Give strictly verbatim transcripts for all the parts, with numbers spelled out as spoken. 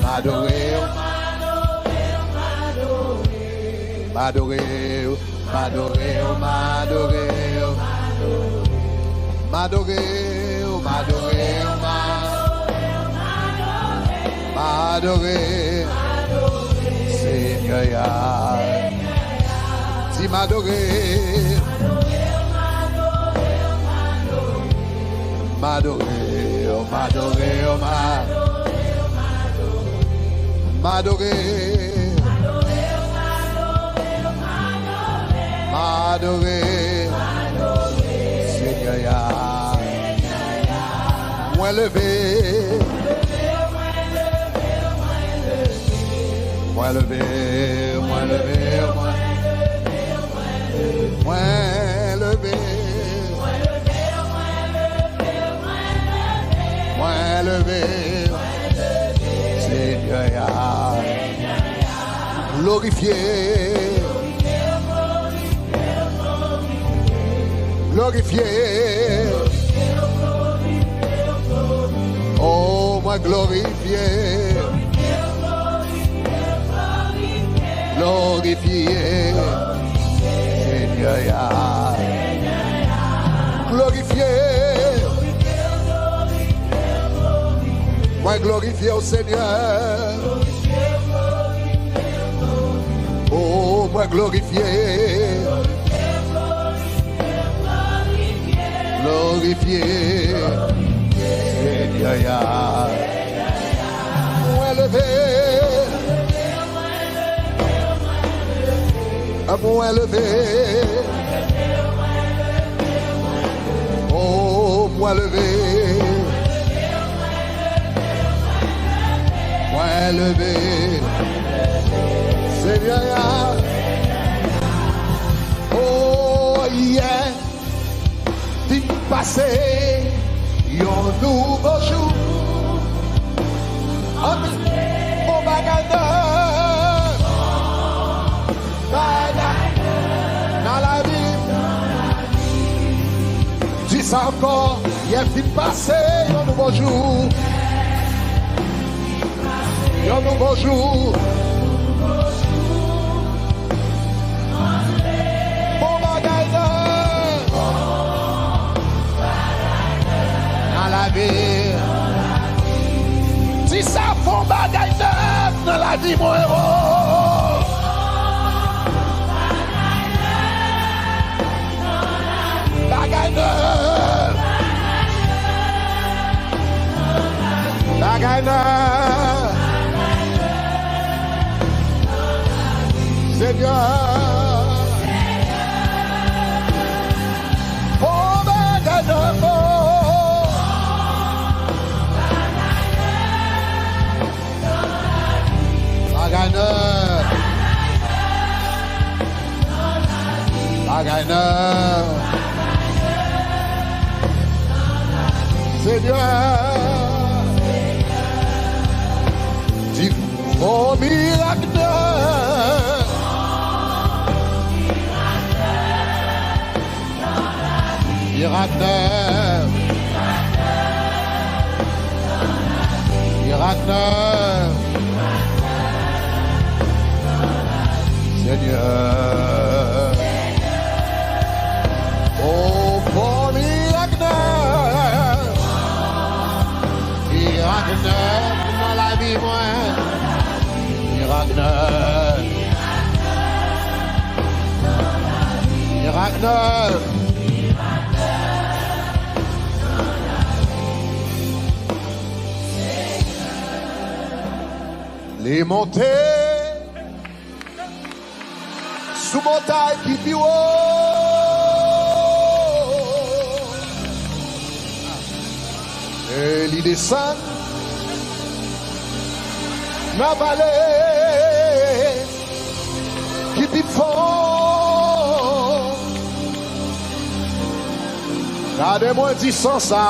M adore w. M adore w, m adore w, m adore w. M adore w, m adore w, m adore w. M adore Senyè a. Di m adore. M adore w, m adore w, m adore w. M adore. M adore Senyè a. Mwen leve. Mwen leve, mwen leve, mwen. Mwen leve. Mwen leve. Senyè a. Glorifye. Glorifye. O, mwen glorifye. Glorifye Senyè a. Glorifye. Mwen glorifye w, Senyè. O, mwen glorifye. Glorifye Senyè a. Mwen leve. Mwen leve. O, mwen leve. Mwen leve. Senyè a. O, yeah. Vin pase yon nouvo jou. Antre, fè yon bagay nèf. Bagay nèf nan lavi. Di sa ankò. Yeah, vin pase yon nouvo jou. Yon nouvo jou. Fè yon bagay nèf nan lavi. Di sa, fè yon bagay nèf nan lavi mwen, o. Bagay nèf. Bagay nèf. Senyè. O, bagay nèf, o. Bagay nèf. Bagay nèf. Senyè. Di, fè yon mirak nèf. Mirak nèf. Mirak nèf. Senyè. O, fè yon mirak nèf. Mirak nèf nan lavi mwen. Mirak nèf. Mirak nèf. Li monte sou montay ki pi wo. E li desann nan vale ki pi fon. Gade mwen di san sa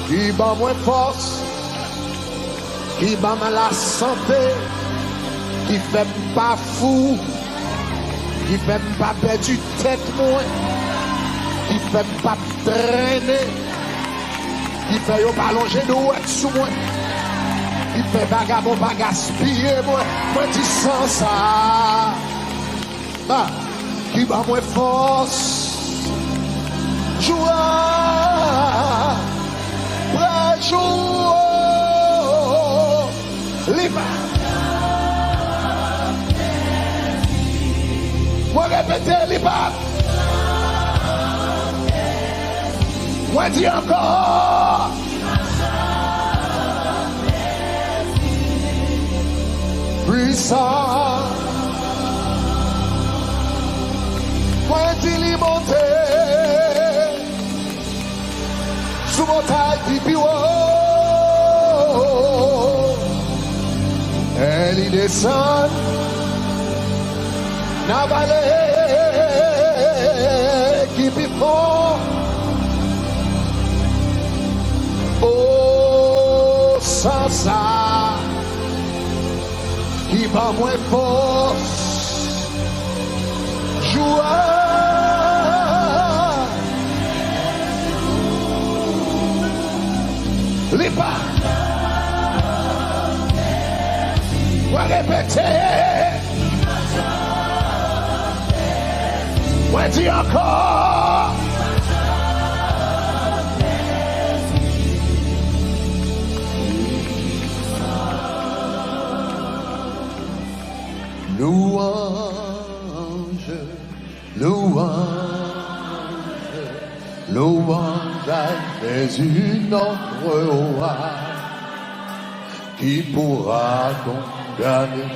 ki ban mwen fòs, ki ban mwen lasante, ki fè m pa fou, ki fè m pa pèdi tèt mwen, ki fè m pa trennen, ki fè yo pa lonje dwèt sou mwen. Fè vagabon pa gaspiye mwen. Mwen di san sa a ki ban mwen fòs. Jou apre jou, li pa. Mwen repete, li pa. Mwen di ankò. Pwisan. Mwen di li monte sou montay ki pi wo, e li desann nan vale ki pi fon. O, san sa ki ban mwen fòs. Jou a, li pa. Mwen repete. Mwen di ankò. Louange, louange, louange à Jésus notre roi, qui pourra condamner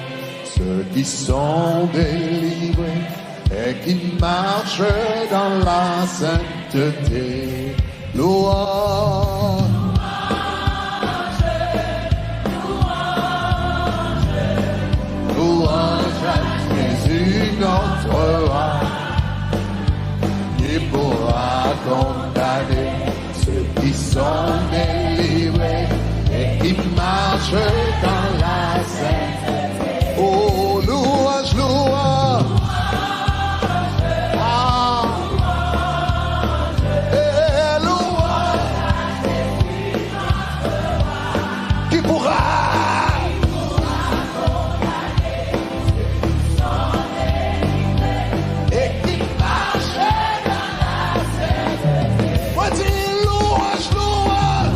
ceux qui sont délivrés et qui marchent dans la sainteté. Louange. Louange à Jésus notre roi, qui pourra condamner ceux qui sont délivrés et qui marchent dans la sainteté. Oh, louange, louange. Ah. Eh, louange. Qui pourra. Et qui marche dans la sainteté. Mwen di louange, louange.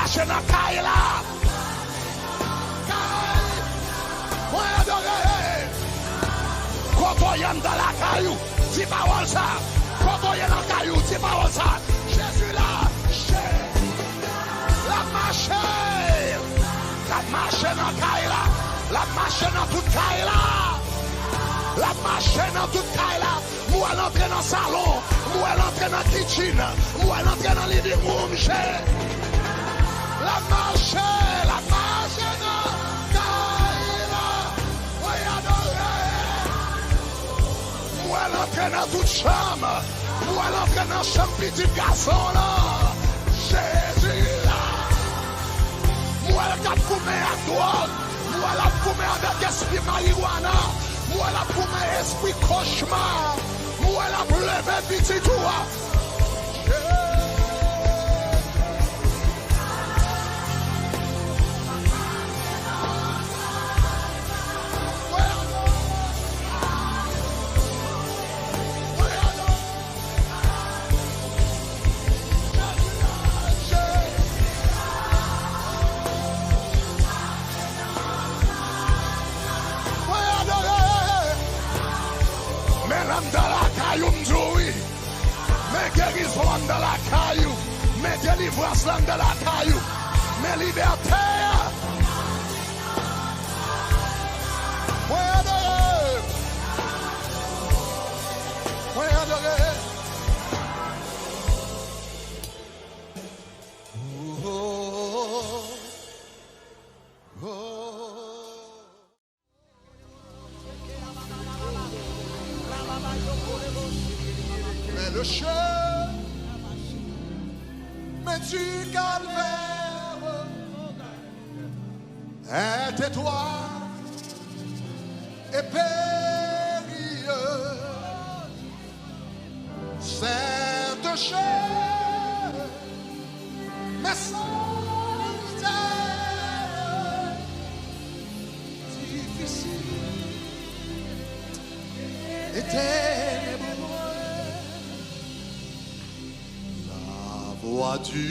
Mache nan kay la. Kay. Mwen adore. Kote w ye anndan lakay ou, di pawòl sa. Kote w ye nan kay ou, di pawòl sa. Jezi la. Je- L ap mache. L ap mache nan kay la. L ap mache nan tout kay la. L ap mache nan tout kay la. M wè l antre nan salon. M wè l antre nan kitchen. M wè l antre nan living room. Je- L ap mache. L ap mache nan kay la. Mwen adore. M wè l antre nan tout chanm. M wè l antre nan chanm pitit gason w lan. Jezi la. M wè l k ap goumen ak dwòg. M wè l ap goumen avèk espri mariwana. M wè l ap goumen espri kochma. M wè l ap leve pitit ou a. Men anndan lakay ou, m di w wi. Men gerizon anndan lakay ou. Men delivrans la anndan lakay ou. Men libète a. Mwen adore. Mwen adore. Oh, oh, oh. Mais le chemin du calvaire est étroit et périlleux. Cette chair, mais solitaire, difficile et ténébreuse. La voix du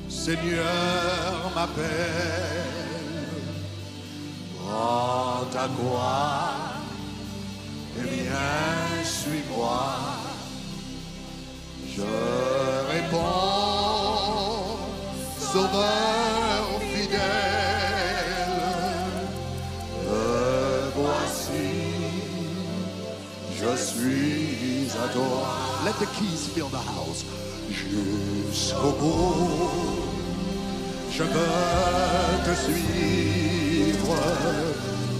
Seigneur m'appelle. Prends ta croix et viens, suis-moi. Je réponds, Sauveur fidèle, me voici, je suis à toi. Let the keys fill the house. Jusqu'au bout, je veux te suivre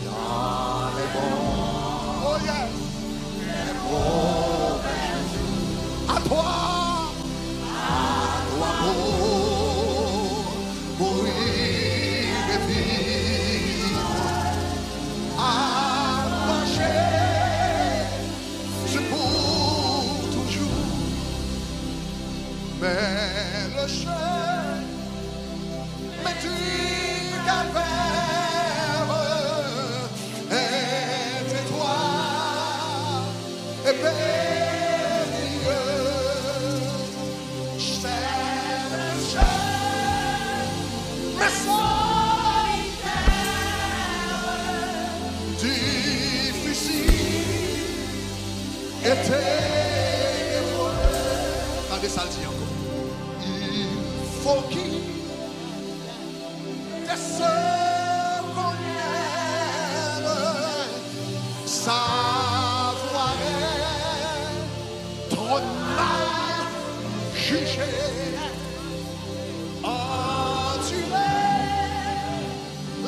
dans les bons, oh yes, les mauvais jours. À toi, à toi pour mourir et vivre, à toi, Jésus, pour toujours. Mais le chemin du calvaire est étroit et périlleux. C'est le chemin solitaire, difficile et ténébreux. Tande sa l di ankò. Il faut qu'il te se connaisse, sa voix est trop mal jugée. Endurez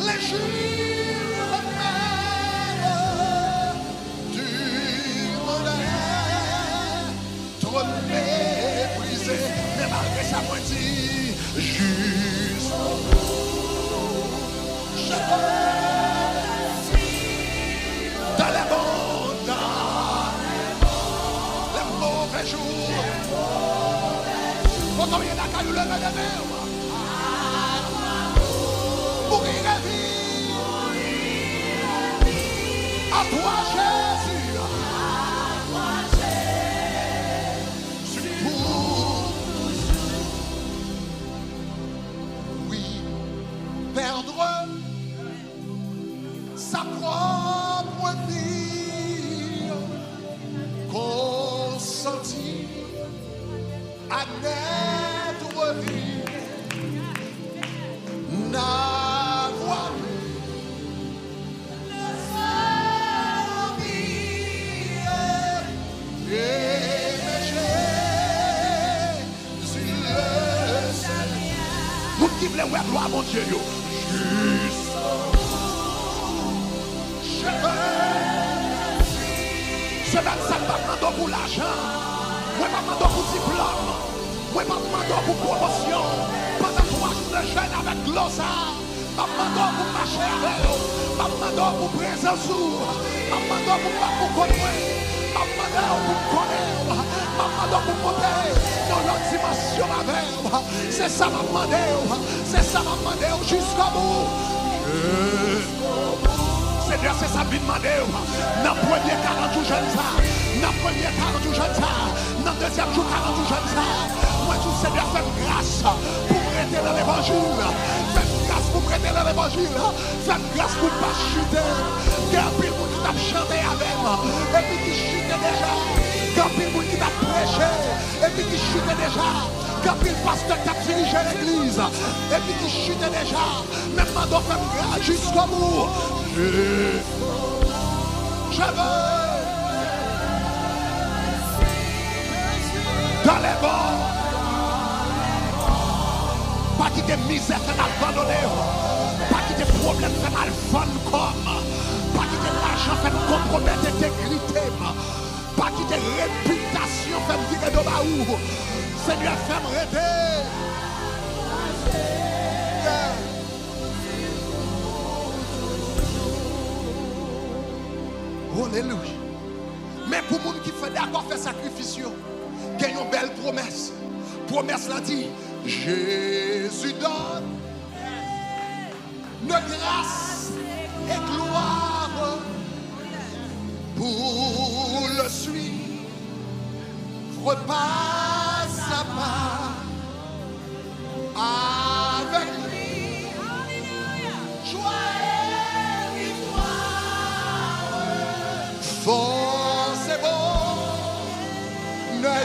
les jours mêmes du monde est trop méprisé. Men malgre sa, mwen di, jusqu'au bout, je te suis dans les bons temps, les mauvais jours. Kote w ye lakay ou, leve de men w. Mourir et vivre. À toi, Jésus. Pour toujours. D'être vu, n'avoir vu. Moun ki vle wè glwa Bondye yo. Jis Semèn sa, m p ap mande w pou lajan. Mwen p ap mande w pou diplòm. Mwen p ap mande w pou pwomosyon. Pandan twa jou de jèn avèk dlo sa, m ap mande w pou m mache avè w. M ap mande w pou prezans ou. M ap mande w pou m pa pou kont mwen. M ap mande w pou m konnen w. M ap mande w pou m monte nan lòt dimansyon avè w. Se sa m ap mande w. Se sa m ap mande w jiskobou. Senyè, se sa m vin mande w. Nan premye karant jou jèn sa, nan premye karant jou jèn sa, nan dezyèm jou karant jou jèn sa, mwen di w, Senyè, fè m gras pou m rete nan levanjil. Fè m gras pou m rete nan levanjil. Fè m gras pou m pa chite. Gen anpil moun ki t ap chante avè m, epi ki chite deja. Gen anpil moun ki t ap preche, epi ki chite deja. Gen anpil pastè k t ap dirije legliz, epi ki chite deja. Men m mande w fè m gras jiskobou. Je veux dans les bons. Pa kite mizè fè m abandone w. Pa kite pwoblèm fè m al vann kò m. Pa kite lajan fè m konpwomèt entegrite m. Pa kite repitasyon fè m vire do ba ou. Senyè, fè m rete. Alelouya. Men pou moun ki fè, dakò fè sakrifis yo, gen yon bèl pwomès. Pwomès la di, Jésus donne de grâce et gloire pour le suivre pas à pas avec lui. Joie et victoire, force et bonheur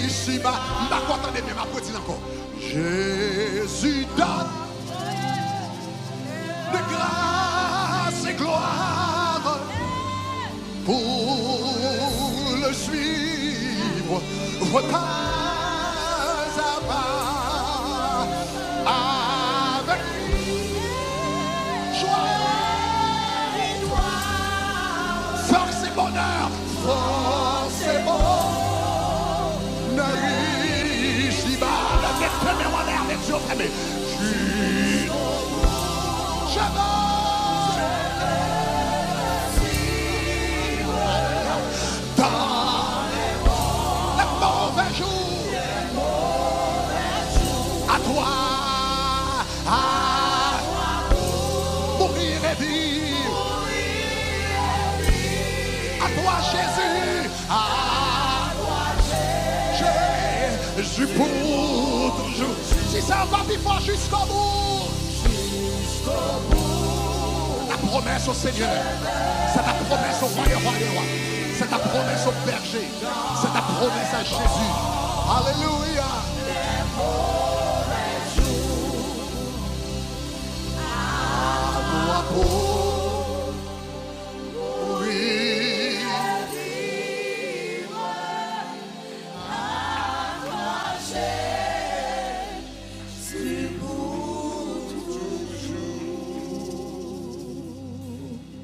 ici-bas. M pa kwè tande byen, m ap redi l ankò. Jésus donne de grâce et gloire pour le suivre pas à pas avec lui. Joie et gloire, force et bonheur, force et bonheur ici-bas. Lève tes mains en l'air, les yeux fermés. Je veux dans les mauvais jours. À toi, à mourir et vivre. À toi, Jésus. À toi, Jésus, pour toujours. Si sa va pi fò, jiskobou. C'est ta promesse au Seigneur. C'est ta promesse au roi des rois et des rois. C'est ta promesse au berger. C'est ta promesse à Jésus. Alléluia. À toi pour mourir.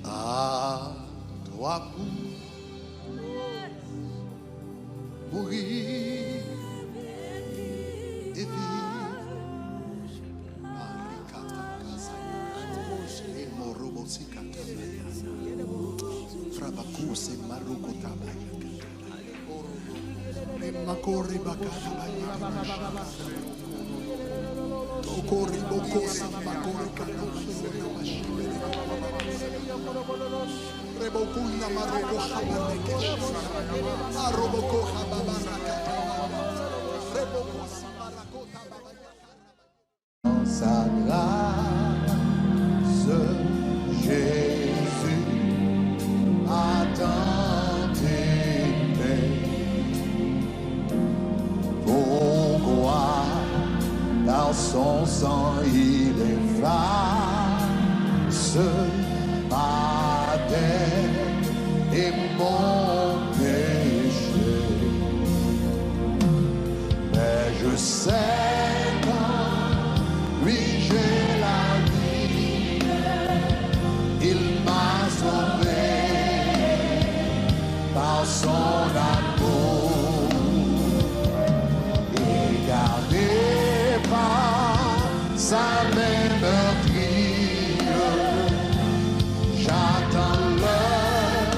À toi pour mourir et vivre. Trabakouse maruko tabaya. Makori bakara. Tokori boko samba kori kana. Rebokuna maroko habareke. Aroboko hababarakata. Reboko sibarakota babaya. Sa gras, Jezi, a tant eme. Pou Son sang, il efface ma dette et mon péché. Mais je sais qu'en lui j'ai la vie. Il m'a sauvé par son amour et gardé par sa main meurtrie. J'attends l'heure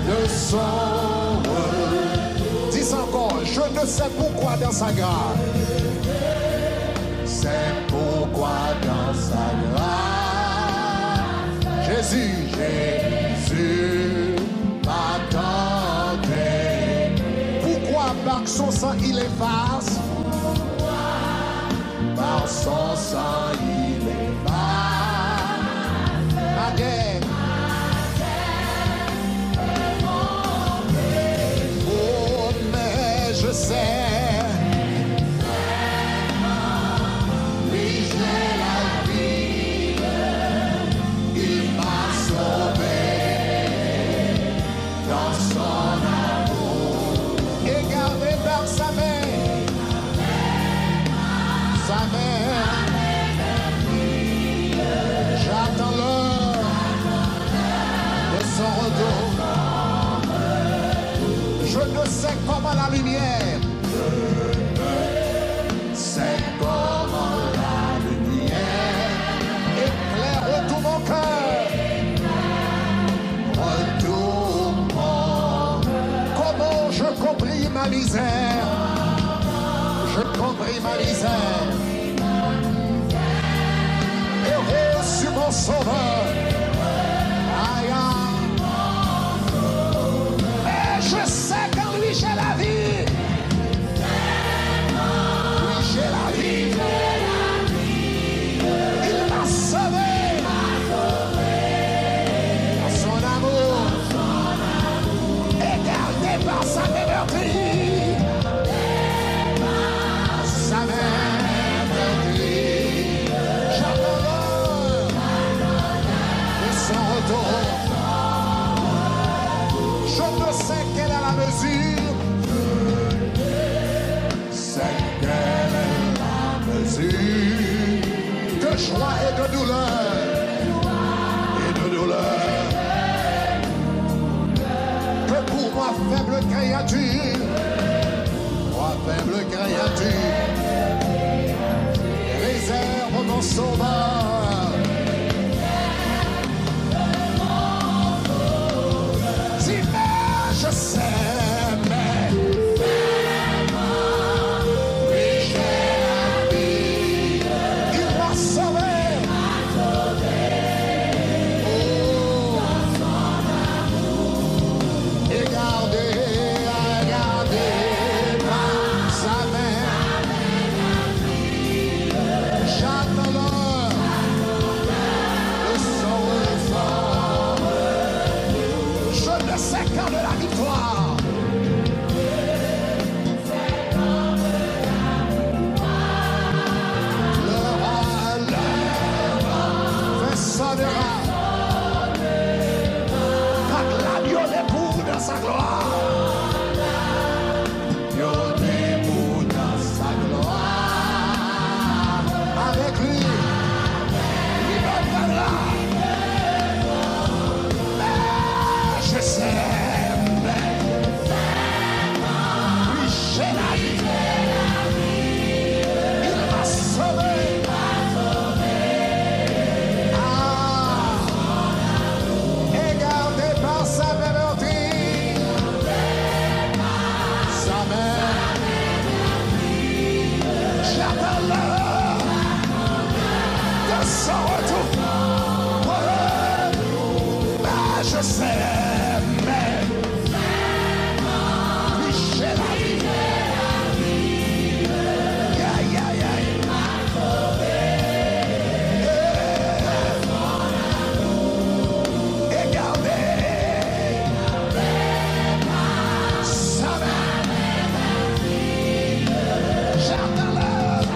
de son retour. Dis encore, je ne sais pourquoi dans sa grâce. C'est pourquoi dans sa grâce, Jésus, Jésus m'a tant aimé. Pourquoi par son sang il efface? Par son sang il efface ma dette. Oh, mais je sais, oui, j'ai la vie. Il m'a sauvé dans son amour et gardé par sa main, sa main. J'attends l'heure de son retour. Je ne sais comment la lumière, c'est comment la lumière éclaire tout mon cœur. Retour, comment je compris ma misère. Je compris ma misère. Et reçu mon sauveur. Aïe, aïe. Et je sais qu'en lui j'ai la vie. Oui, j'ai la vie. Il m'a sauvé par son amour et gardé par sa main meurtrie. Sa main meurtrie. J'attends l'heure de son retour. Je ne sais quelle est la mesure. C'est quelle est la mesure de joie et de douleur, et de douleur que pour moi faible créature, moi faible créature, réserve mon sauveur. Dis, mais je sais, mais oui, j'ai la vie. Il m'a sauvé. Oh. Et gardé, et gardé par sa main. J'attends l'heure de son retour. Je ne sais quand de la victoire. L'heure, l'heure, fin sonnera. Acclamons-le pour dans sa gloire. Yo debout dans sa gloire. Avec lui, il reviendra. Mais je sais, mais oui, j'ai la vie. Il m'a sauvé. Ah. Et gardé par sa main meurtrie. Sa main. J'attends l'heure de son retour. Mais je sais, mais oui, j'ai la vie. Yeah, yeah, yeah. Et gardé sa main. J'attends l'heure.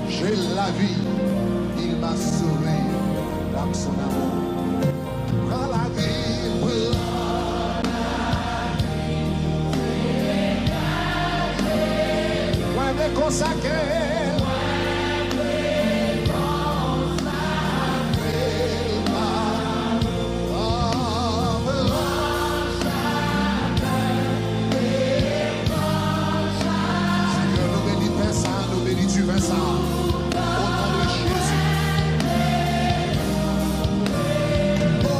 J'ai la vie, il m'a sauvé par son amour. Pran lavi m, pran. Mwen vle konsakre l. Senyè, nou beni pè sa, nou beni diven sa. O non de Jezi. O,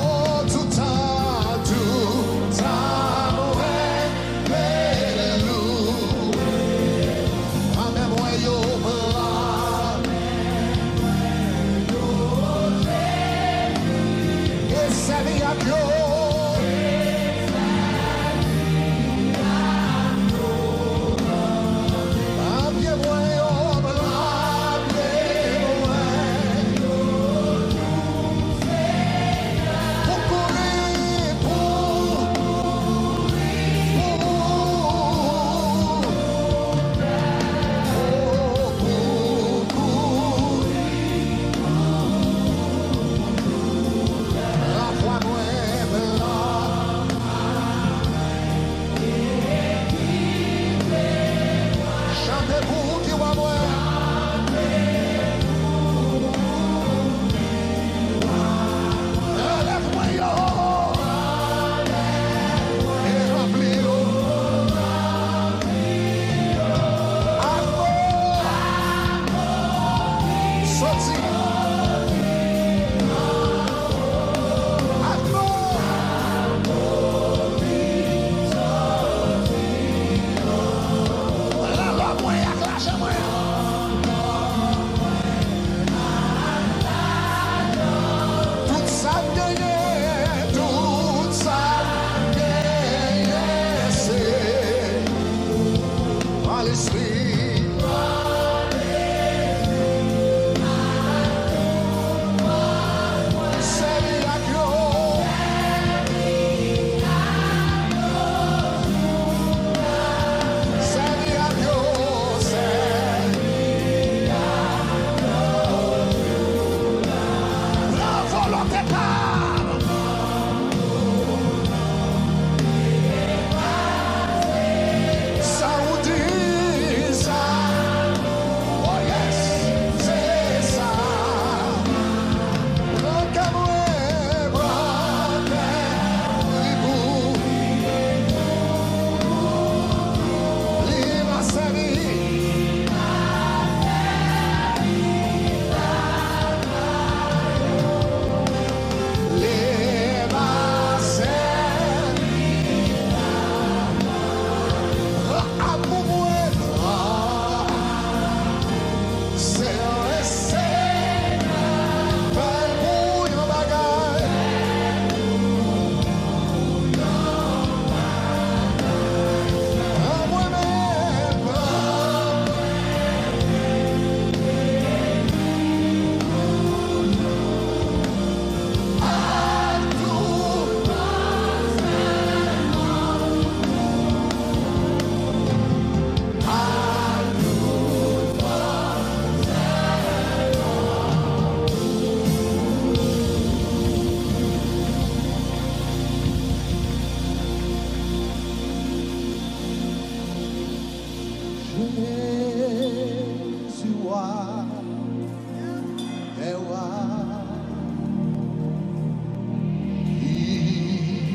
toutan, toutan, mwen vle lou. Amèn, mwen yo, mwen. E sèvi ak yo. Pye mwen yo, pye mwen. Pou kouri, pou, pou, pou kouri. Lavwa mwen blan. Chante pou ou ki wa mwen. Relèv mwen yo. E ranpli yo. Amen. Soti. Amen. Lanmò mwen ak lajan mwen. Tout sa m genyen, tout sa m genyen, se pa lespri. Sèvi ak yo. Sèvi ak yo, sèvi ak yo. La volonté pa m. Sa ou di, sa. Oh yes, se sa. Pran kè mwen, pran kè li pou, li va sèvi. Li va sèvi. Pran amou mwen, pran. Sèl Senyè, fè l pou yon bagay. An mwen menm, an mwen menm. Ak tout fòs an mwen. Jésus, roi des rois, qui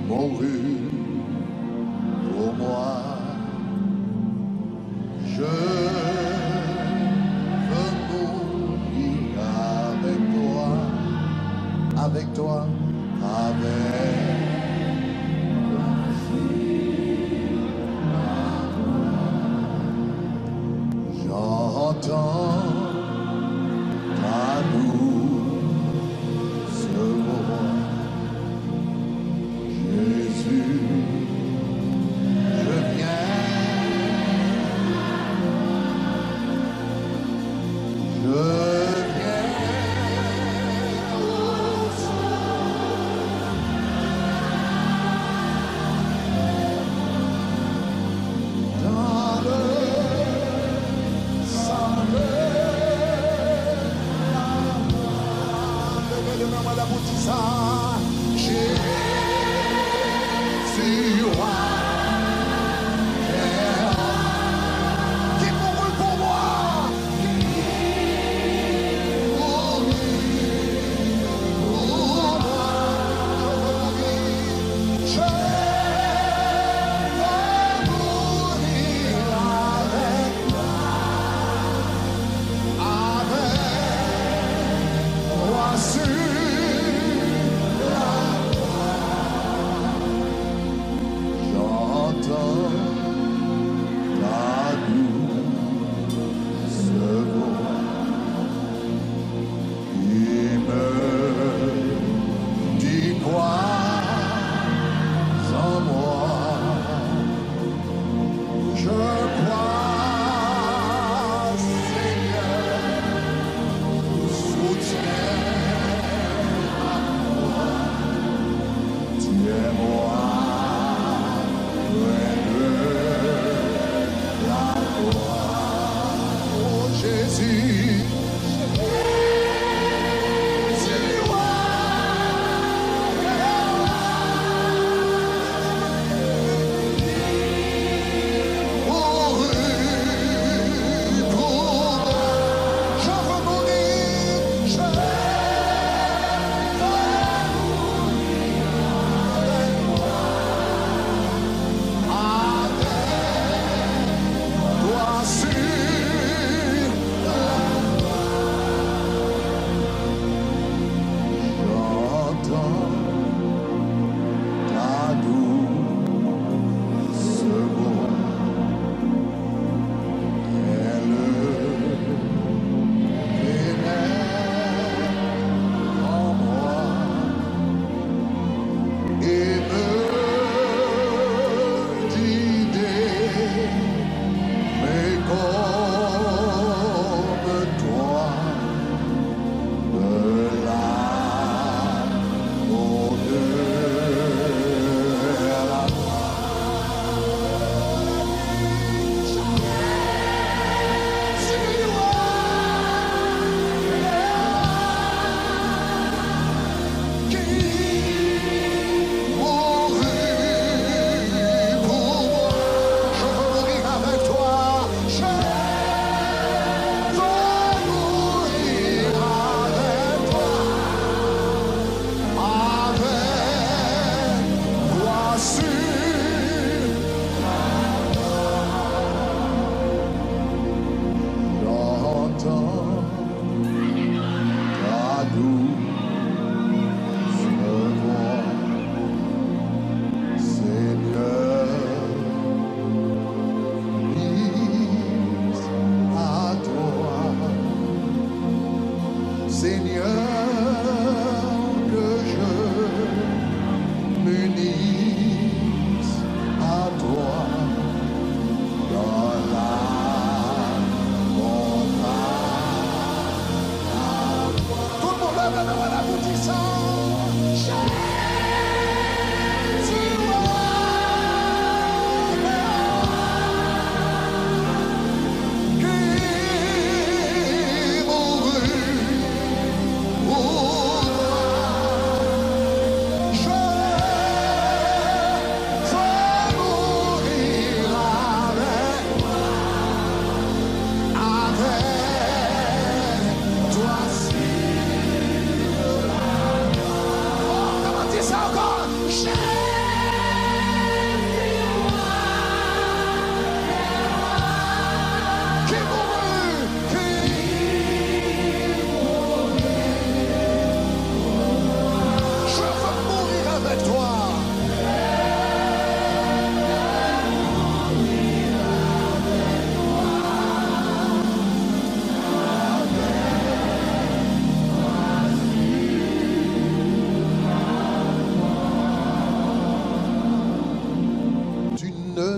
mourut pour moi. Je veux mourir avec toi, avec toi, avec toi sur la croix. J'entends ta douce voix, Jésus.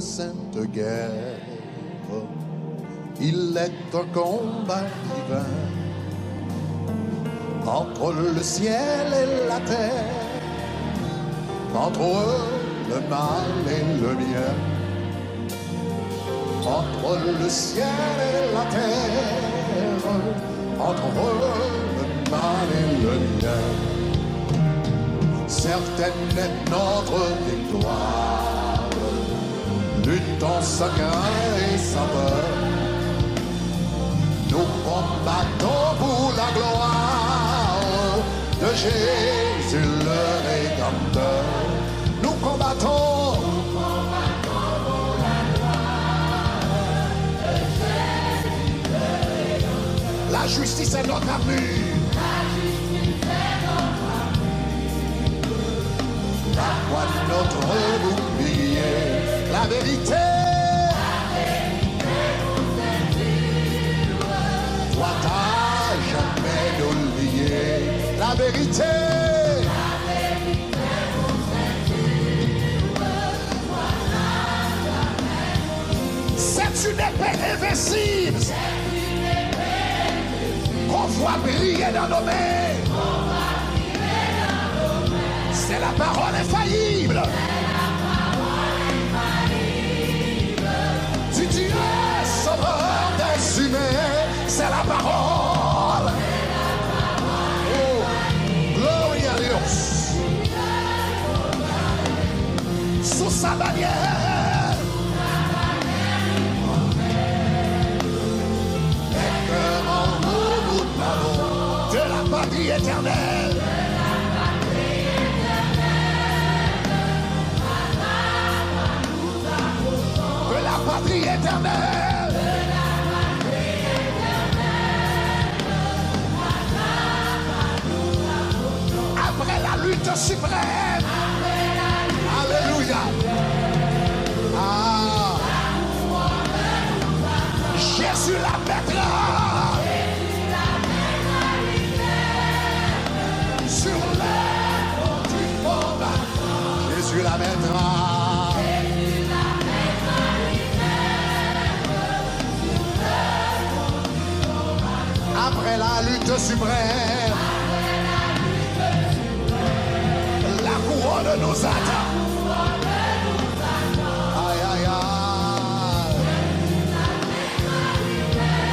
Sainte guerre, il est un combat divin entre le ciel et la terre, entre le mal et le bien, entre le ciel et la terre, entre le mal et le bien. Certaine est notre victoire. Luttons sans crainte et sans peur. Nous combattons pour la gloire de Jésus le Rédempteur. Nous combattons. La justice est notre armure. La foi notre bouclier. La vérité doit à jamais nous lier. La vérité. C'est une épée invincible qu'on voit briller dans nos mains. C'est la parole infaillible du Dieu sauveur des humains. C'est la parole. Oh, gloria a Dios. Sous sa bannière. De la patrie éternelle. De la patrie éternelle. Après la lutte suprême. Alléluia. Ah. Jésus la mettra sur le pont du combat. Jésus la mettra. Après la lutte suprême, la couronne nous attend. Aïe, aïe, aïe.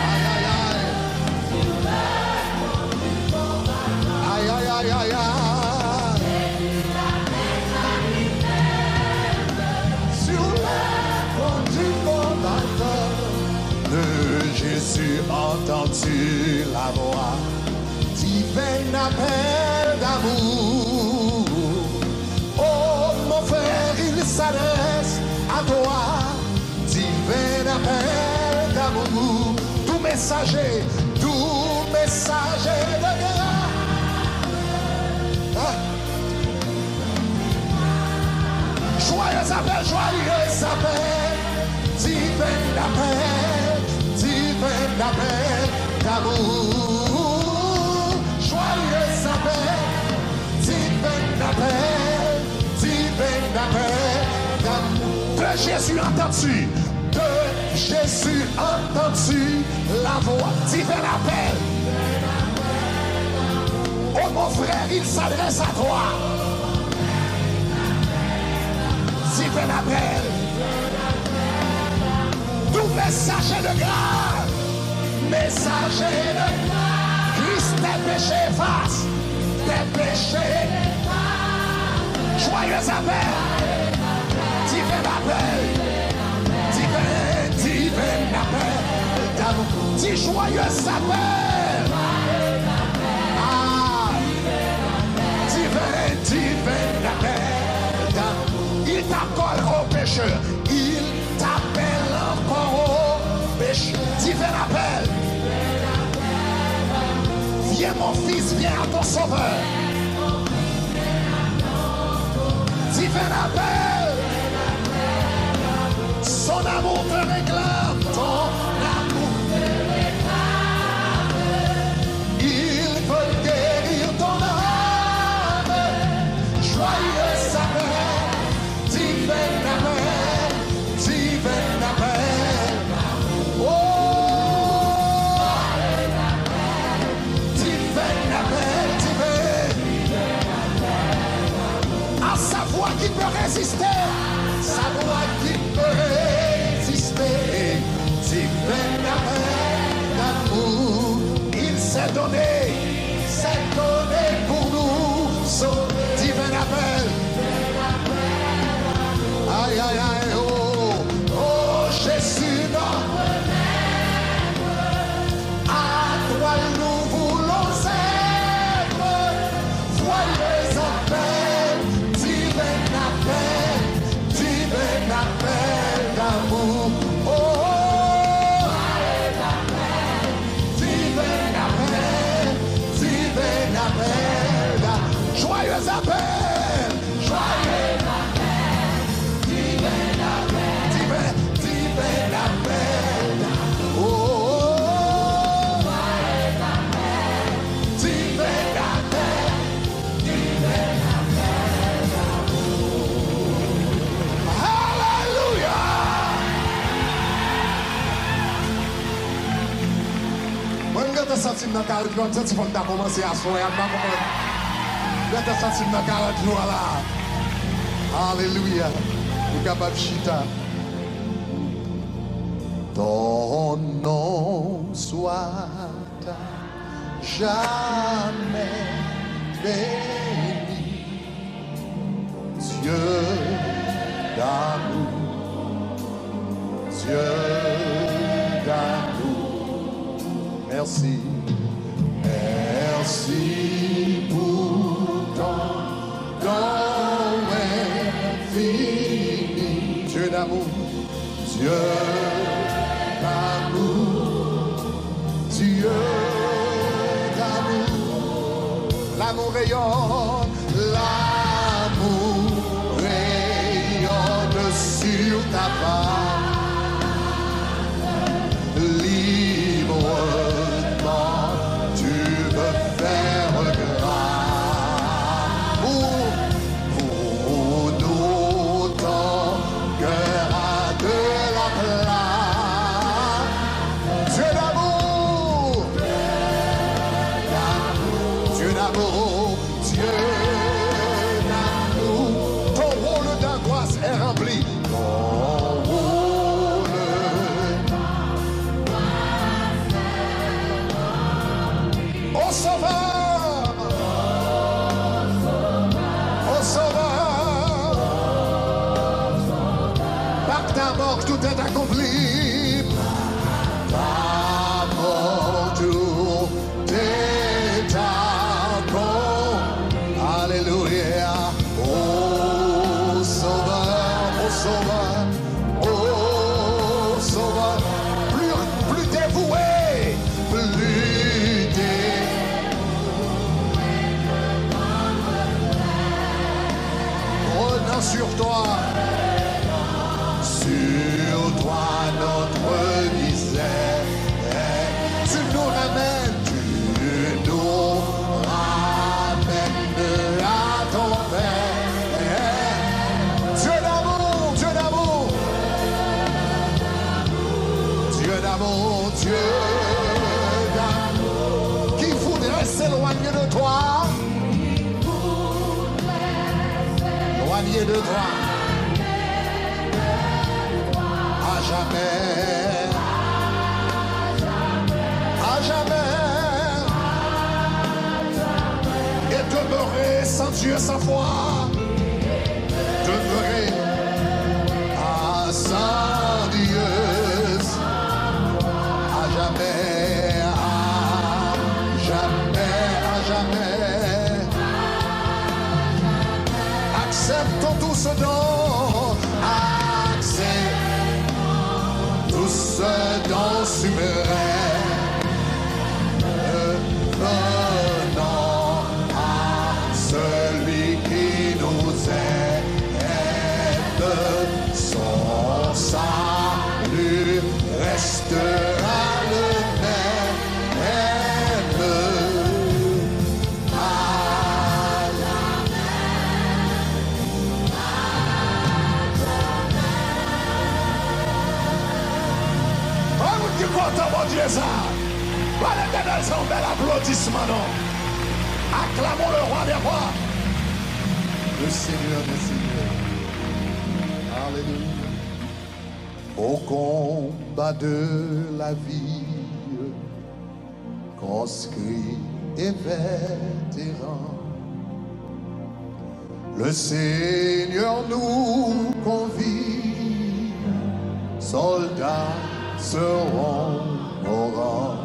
Aïe, aïe, aïe. Aïe, aïe, aïe, aïe, aïe. Sur le pont du combattant, de Jésus entends-tu la voix divin appel d'amour. Oh, mon frère, il s'adresse à toi. Divin appel d'amour, doux messager, doux messager de grâce. Ah. Joyeux appel, joyeux appel, divin appel, divin appel d'amour. Joyeux appel, divin appel, divin appel d'amour. De Jésus entends-tu, de Jésus entends-tu la voix, divin appel. Oh mon frère, il s'adresse à toi. Divin appel. Doux messager de grâce. Messager de Christ, tes péchés efface, tes péchés. Joyeux appel, divin appel, divin, divin appel d'amour. Dis joyeux appel. Ah, divin, divin appel d'amour. Il t'accole au pécheur. Il t'appelle encore au péché. Divin appel. Viens, mon fils, viens à ton sauveur. Divin appel. Son amour te réclame, ton amour. Il veut guérir ton âme. Joyeux appel, divin appel, Sa dwa ki pe reziste. Divin appel d'amour, il s'est donné, s'est donné pour nous. So, divin appel. Ay, ay, ay, oh, oh, Jésus, non. À toi nous voulons être. Voyez appel, divin appel, divin appel d'amour. Oh, divin appel, divin appel d'amour. Joyeux appel, joyeux appel, divin appel, divin, divin appel d'amour. Oh, divin appel. Alelouya! Mwen, m gentan santi m nan karant lwa, m santi fò m ta kòmanse aswè a, m pa konprann. M gentan santi m nan karant lwa la. Alelouya! Nou kapab chita. Ton nom soit à jamais béni, Dieu d'amour, Dieu d'amour. Merci, merci pour ton don infini. Dieu d'amour, Dieu d'amour, Dieu d'amour. L'amour rayonne, l'amour rayonne sur ta face. Librement, tu veux faire grâce. Pour, pour nous, ton cœur a de la place. Dieu d'amour. Dieu d'amour. Dieu d'amour. Ton rôle d'angoisse est rempli. Ton rôle. Au Sauveur. Au Sauveur. Par ta mort, tout est accompli. Ta mort, tout est accompli. Alléluia. Au Sauveur, au Sauveur, au Sauveur. Plus, plus dévoué, plus dévoué. Prenant sur toi, sur toi notre misère. Tu nous ramènes, tu nous ramènes à ton Père. Dieu d'amour, Dieu d'amour. Dieu d'amour, Dieu d'amour. Qui voudrait s'éloigner de toi? Éloigner de toi. À jamais. À jamais. Et demeurer sans Dieu, sans foi. Demeurer à sans Dieu. À jamais, à jamais, à jamais. Acceptons tous ce don, acceptons tous ce don suprême. Venons à celui qui nous aime, son salut restera le même. Ba Letènèl sa yon bèl aplodisman non. Acclamons le roi des rois. Le Seigneur des seigneurs. Alléluia. Au combat de la vie, conscrits et vétérans, le Seigneur nous convie, soldats seront nos rangs.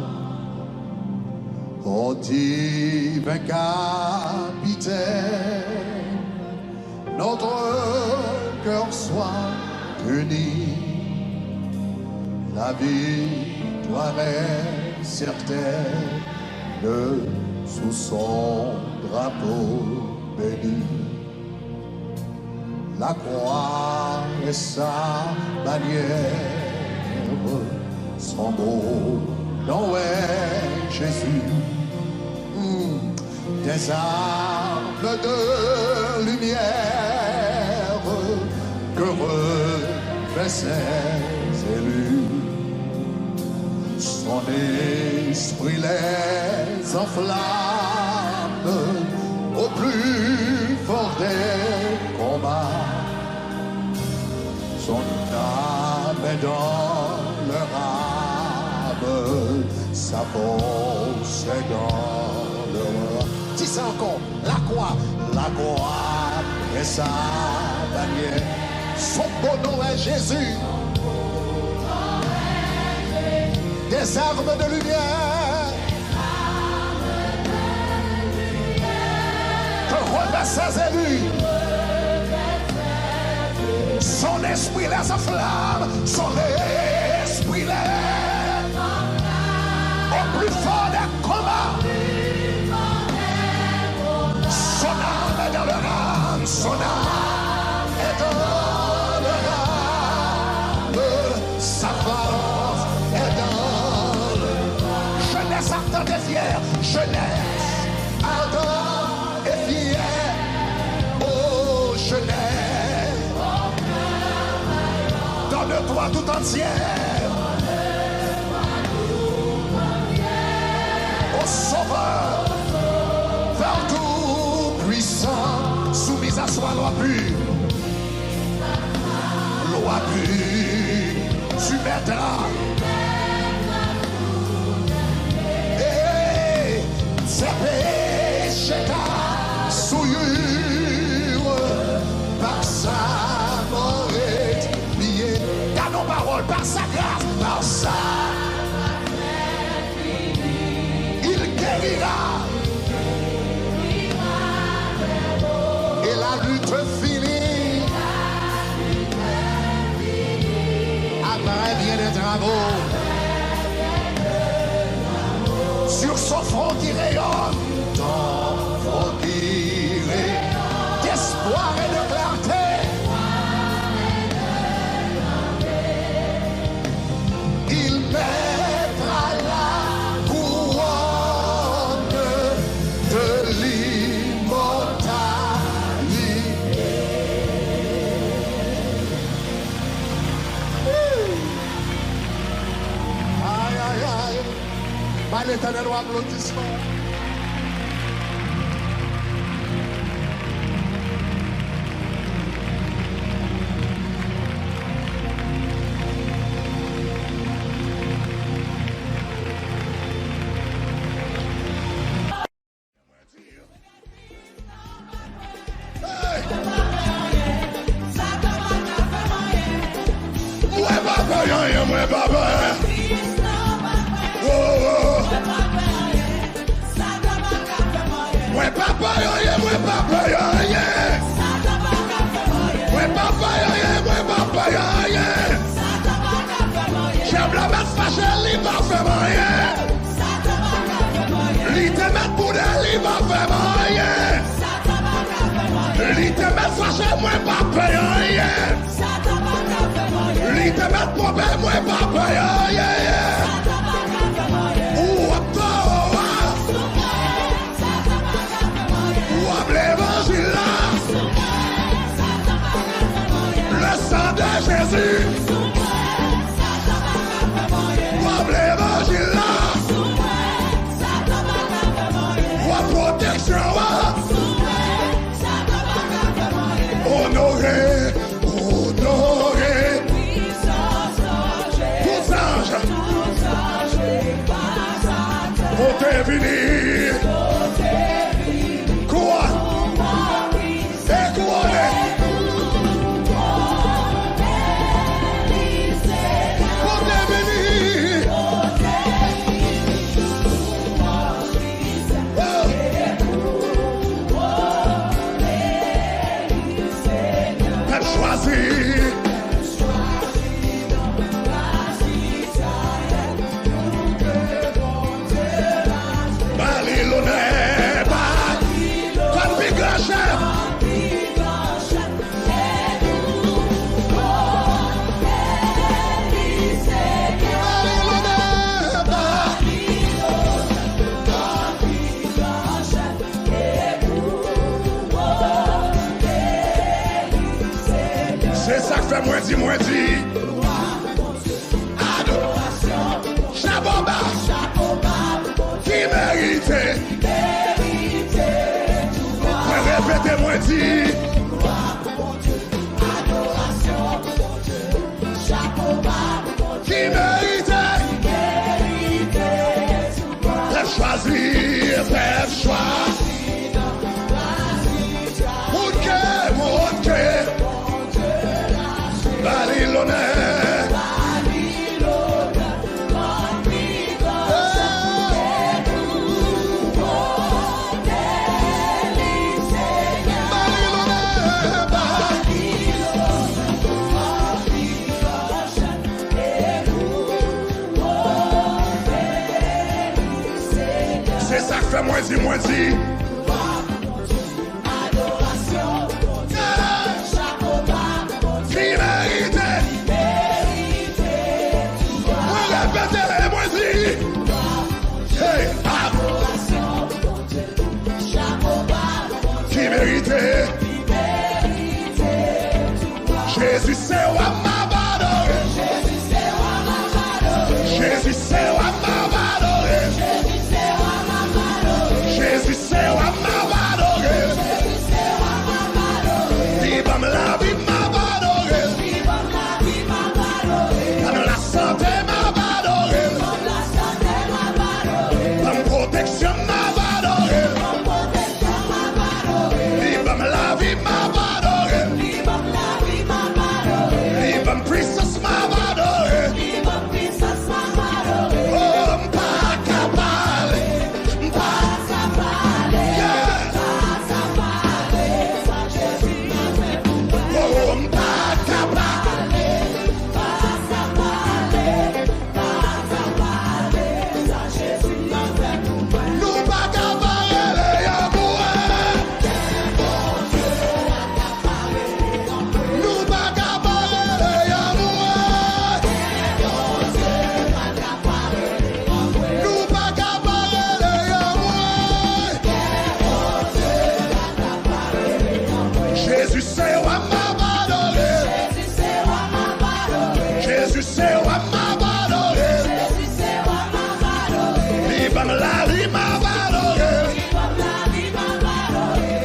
Ô divin capitaine, notre cœur soit uni. La victoire est certaine sous son drapeau béni. La croix est sa bannière, son beau nom est Jésus. Hmm. Des armes de lumière que revêtent ses élus. Son esprit les enflamme au plus fort des combats. Son âme est dans leur âme, sa force est dans leur. Di sa ankò. La croix, la croix est sa bannière. Son beau nom est Jésus. Des armes de lumière que revêtent ses élus. Son esprit les enflamme, son esprit les au plus fort des combats. Son âme est dans leur âme, son âme est dans leur âme, sa force est dans leur. Jeunesse ardente et fière, jeunesse ardente et fière, ô jeunesse, donne-toi tout entière au Sauveur, vers Tout-Puissant, soumise à soi, loi pure. Loi pure, tu mettras. Hey, tes péchés, ta souillure, par sa mort expiée. Gade yon pawòl, par sa grâce, par sa. Il guérira. Et la lutte finie. Après bien des travaux. Sur son front qui rayonne, ton front qui rayonne, d'espoir et de clarté. Il mettra la couronne de l'immortalité. Ay, ay, ay. Bay Letènèl yon aplodisman. Hey! Mwen pa pè anyen, mwen pa pè. Oh, oh, oh. Mwen pa pè anyen, mwen pa pè anyen. Mwen pa pè anyen, mwen pa pè anyen. Dyab la mèt fache, li pa fè m anyen. Li te mèt boude, li pa fè m anyen. Li te mèt fache, mwen pa pè anyen. Li te mèt twonpe, mwen pa pè anyen. Ou ap tò a. W ap levanjil la. Le sang de Jésus. W ap levanjil la. W ap pwoteksyon an. Onore, onore. E sa k fè mwen di, mwen di, adorasyon, chapo ba, ki merite, mwen repete, mwen di, adorasyon, chapo ba, ki merite, pèp chwazi, pèp chwazi. Moun ke, moun ke. Ba li lonè. Ba li lonè. Ba li lonè. Se sa k fè mwen di, mwen di. Ki merite. Mwen repete, mwen di. Hey, ah. Ki merite. Jezi se wa m ap adore. Jezi se wa m ap adore. Jezi se wa m ap adore. Li ban m lavi, m ap adore. Ban m lasante, m ap adore. Ban m pwoteksyon, m ap adore. Li ban m lavi, m ap adore. Li ban m pwisans, m ap adore. Oh, m pa ka pale. M pa ka pale. Yeah. Oh, m pa ka pale. Nou pa ka pa rele yon moure. Nou pa ka pa rele yon moure. Nou pa ka pa rele yon moure. Jezi se wa m ap adore. Jezi se wa m ap adore. Li ban m lavi, m ap adore.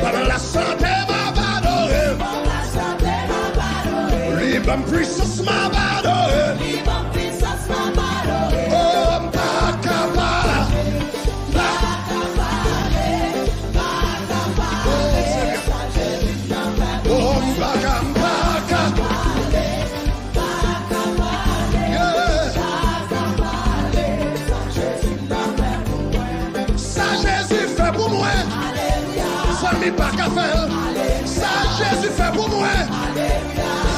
Ban m lasante, m ap adore. Li ban m pwisans, m ap adore. Oh, m pa ka pa. Oh, m pa ka, m pa ka. Yeah. Sa Jezi fè pou mwen, fanmi pa ka fè l. Sa Jezi fè pou mwen,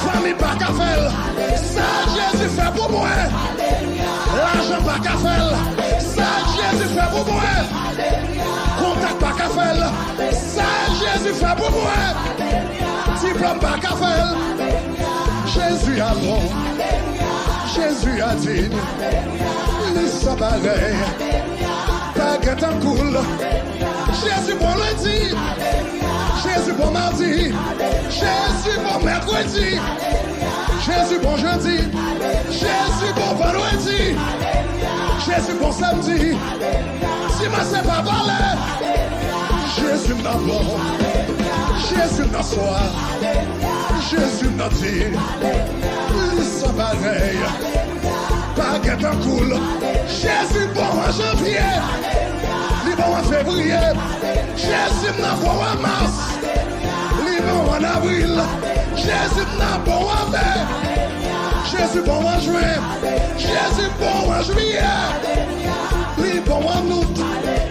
fanmi pa ka fè l. Sa Jezi fè pou mwen, lajan pa ka fè l. Sa Jezi fè pou mwen, kontak pa ka fè l. Sa Jezi fè pou mwen, diplòm pa ka fè l. Jezi a bon, Jezi a diy, li san parèy, pa gen tankou l. Jezi bon lendi, Jezi bon madi, Jezi bon mèkredi, Jezi bon jedi, Jezi bon vandredi, Jezi bon samdi. Dimanch se pa vòlè. Jezi m nan bon. Jezi m nan swa. Jezi m nan di. Li san parèy. Pa gen tankou l. Jezi bon an janvye. Li bon an fevriye. Jezi m nan bon an mas. Li bon an avril. Jezi m nan bon an me. Jezi bon an jen. Jezi bon an jiyè. Li bon an out.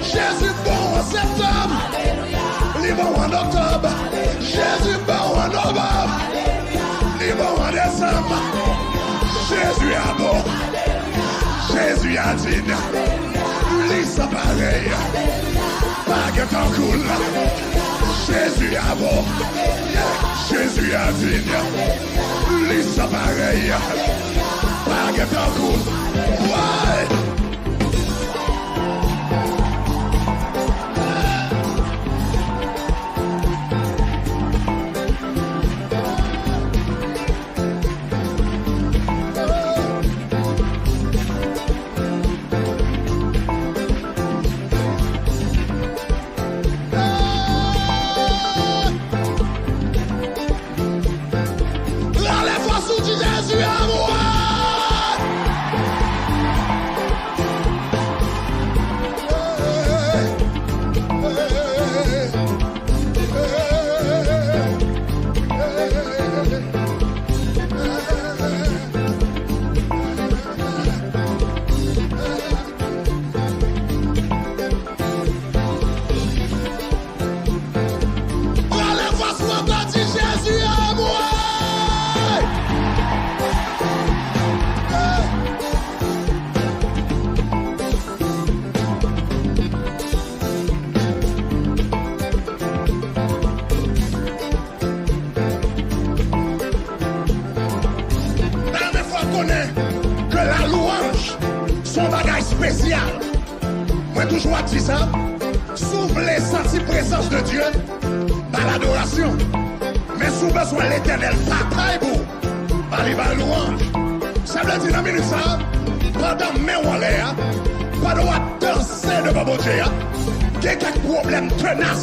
Jezi bon an septanm. Li bon an oktòb. Jezi bon an novanm. Li bon an desanm. Jezi a bon. Jezi a diy. Li san parèy. Pa gen tankou l. Jezi a bon. Jezi a diy. Li san parèy. Pa gen tankou l. Woy! Sou ti Jezi a mwen! Rale fòs mwen, di Jezi anmwe! Mwen ta renmen fè w konnen ke lalouanj se yon bagay espesyal. Mwen toujou ap di sa, si w vle santi prezans de Dye, ba l adorasyon. Men si w bezwen Letènèl batay pou w, ba li bay louanj. Sa vle di nan minit sa a, pandan men w anlè a, pandan w ap danse devan Bondye a, gen kèk pwoblèm tenas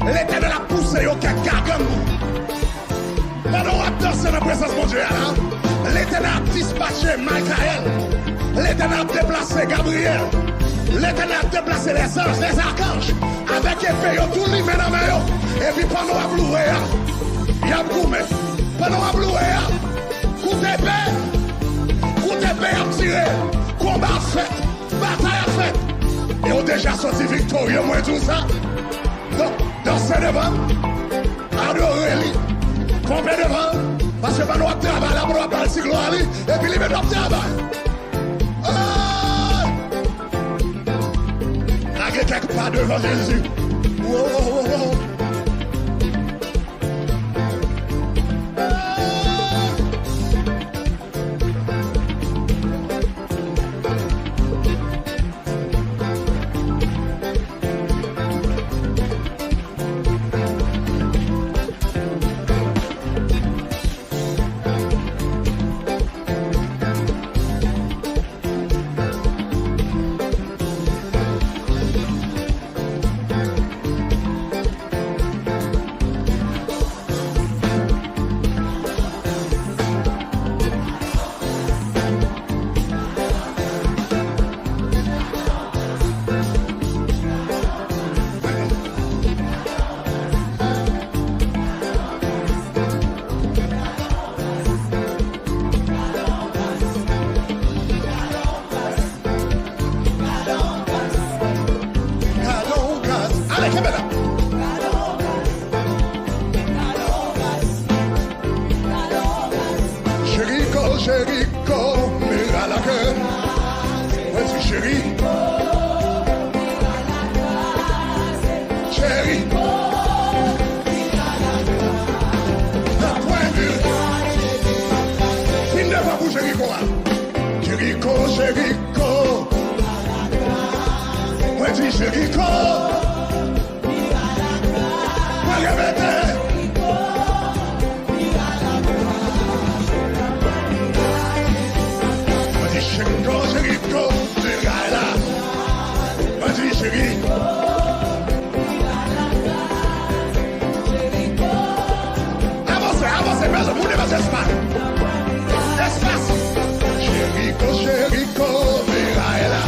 Letènèl ap pouse yo, kèk gagann pou ou. Pandan w ap danse nan prezans Bondye a la, Letènèl ap dispache Mikayèl. Letènèl ap deplase Gabriyèl. Letènèl ap deplase lèzanj, lèzakanj, avèk epe yo tou limen nan men yo. Epi pandan w ap louwe a, y ap goumen. Pandan w ap louwe a, kout epe, kout epe y ap tire. Konba ap fèt, batay ap fèt. E w deja soti viktorye, mwen di w sa. Donk, danse devan l, adore li, ponpe devan l, paske pandan w ap travay la, pandan w ap ba l ti glwa li, epi li menm l ap travay. Hey! Lage kèk pa devan Jezi. Wo, wo, wo, wo. Gade yon gras. Ale, kenbe la. Jeriko, Jeriko, miray lakè. Mwen di Jeriko. Jeriko. Nan pwen de. Vin devan pou Jeriko a. Jeriko, Jeriko. Mwen di Jeriko. Mwen repete. Mwen di Jeriko, Jeriko, miray la. Mwen di Jeriko. Avanse, avanse, bezwen moun, bezwen espas. Espas. Jeriko, Jeriko, miray la.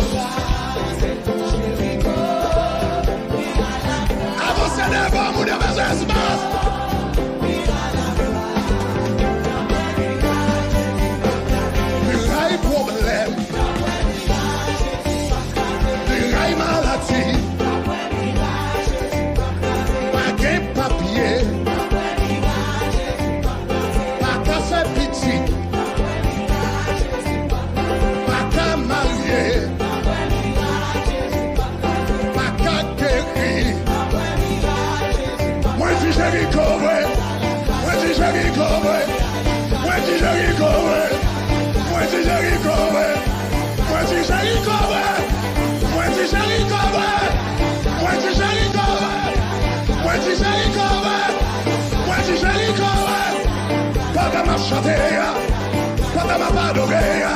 Avanse devan, moun yo bezwen espas. Miray pwoblèm. Miray maladi. Pa gen papye. Pa ka fè pitit. Pa ka marye. Pa ka geri. Mwen di Jeriko vre. Mwen di Jeriko vre. Mwen di Jeriko vre. Mwen di Jeriko vre. Mwen di Jeriko vre. Mwen di Jeriko vre. Mwen di Jeriko vre. Mwen di Jeriko vre. Mwen di Jeriko vre. Pandan m ap chante a, pandan m ap adore a,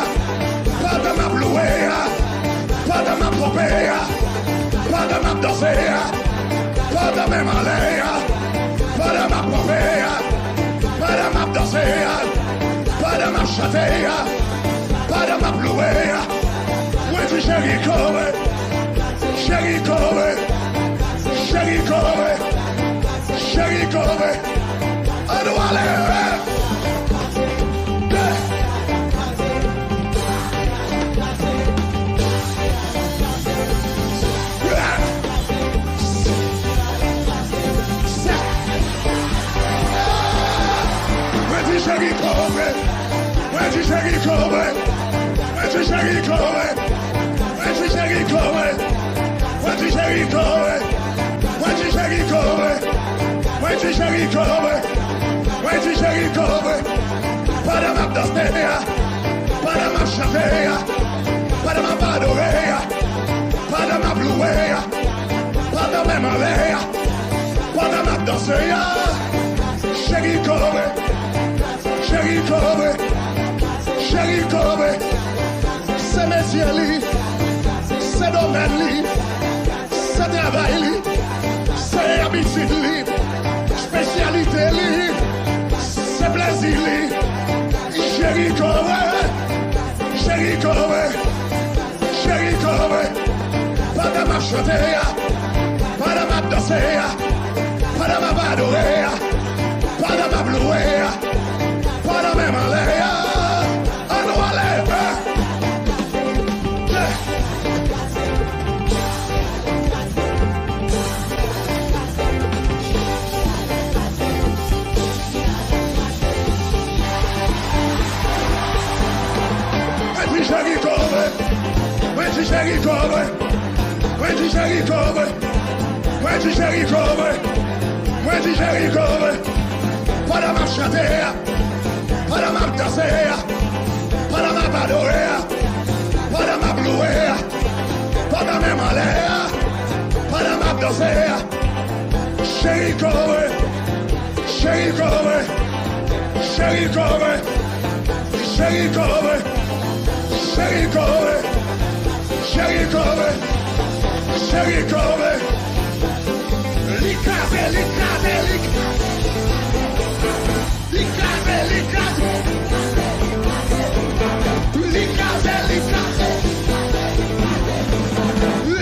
pandan m ap louwe a, pandan m ap ponpe a, pandan m ap danse a, pandan men m anlè a, pandan m ap ponpe a, pandan m ap danse a, Chante a, pandan m ap louwe a. Mwen di cheri kore, cheri kore, cheri kore, cheri kore. Ann ale! Mwen di cheri kore. Mwen di cheri kore. Mwen di cheri kore. Mwen di cheri kore. Mwen di cheri kore. Mwen di cheri kore. Mwen di cheri kore. Mwen di cheri kore. Pandan m ap danse a, pandan m ap chante a, pandan m ap adore a, pandan m ap louwe a, pandan men m anlè a, pandan m ap danse a, cheri kore, cheri kore, cheri kore, se metye li, se domèn li, se travay li, se abitid li, espesyalite li, se plezi li. Cheri kore, cheri kore, cheri kore. Pandan m ap chante a, pandan m ap danse a, pandan m ap adore a, pandan m ap louwe a, pandan men m anlè a, ann ale! Mwen di cheri kore, mwen di cheri kore, mwen di cheri kore, mwen di cheri kore, mwen di cheri kore. Pandan m ap chante a, pandan m ap danse a, pandan m ap adore a, pandan m ap louwe a, pandan men m anlè a, pandan m ap danse a, cheri kore, cheri kore, cheri kore, cheri kore, cheri kore, cheri kore, cheri kore. Li kraze, li kraze, li kraze. Li kraze, li kraze. Li kraze, li kraze.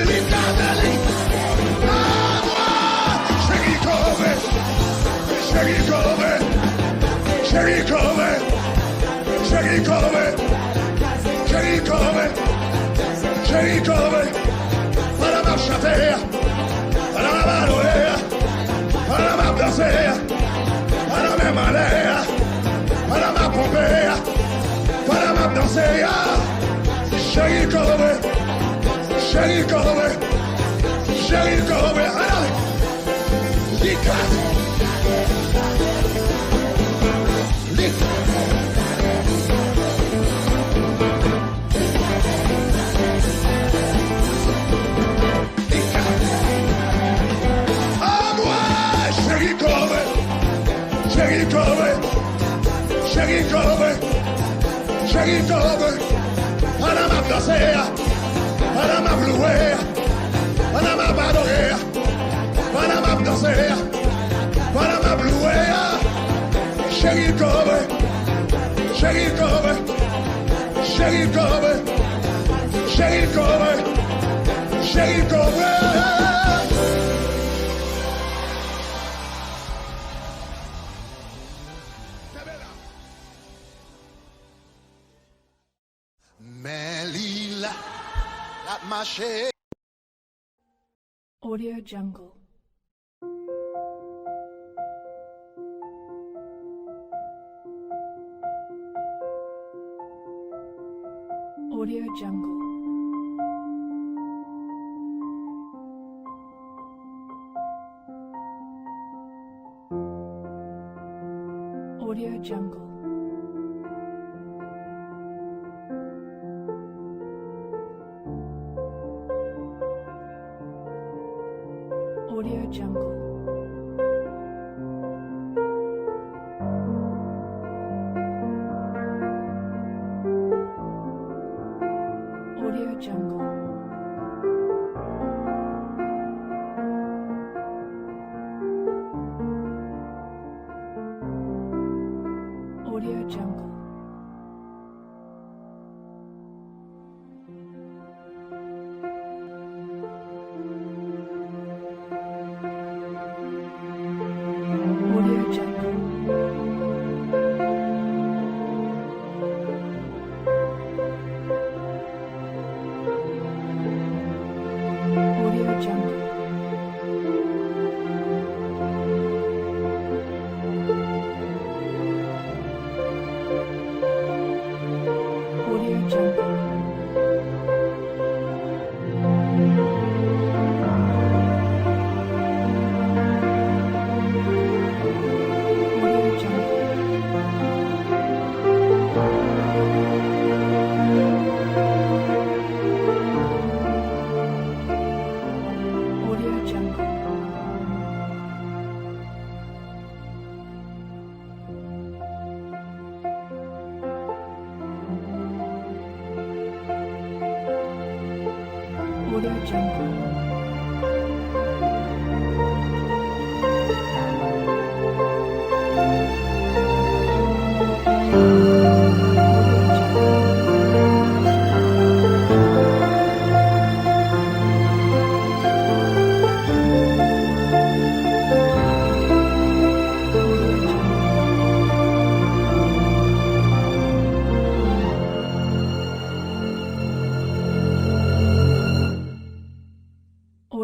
Li kraze, li kraze. Ah, mwen! Cheri kore. Cheri kore. Cheri kore. Cheri kore. Cheri kore. Cheri kore. Pandan m ap chante a, pandan m ap adore a, pandan m ap danse a, pandan men m anlè a, pandan m ap ponpe a, pandan m ap danse a. Cheri kore, cheri kore, cheri kore. Ann ale! Li kraze! Li kraze! Anmwey, cheri kore, cheri kore, cheri kore, cheri kore. Pandan m ap danse a, pandan m ap louwe a, pandan m ap adore a, pandan m ap danse a, pandan m ap louwe a, cheri kore, cheri kore, cheri kore, cheri kore, cheri kore. Kenbe la. Men li la, l ap mache. Audio Jungle. Audio Jungle. Audio Jungle. Audio Jungle. Audio Jungle. Audio Jungle. Audio Jungle.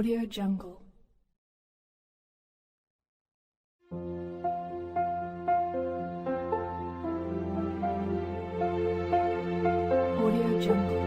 Audio Jungle. Audio Jungle.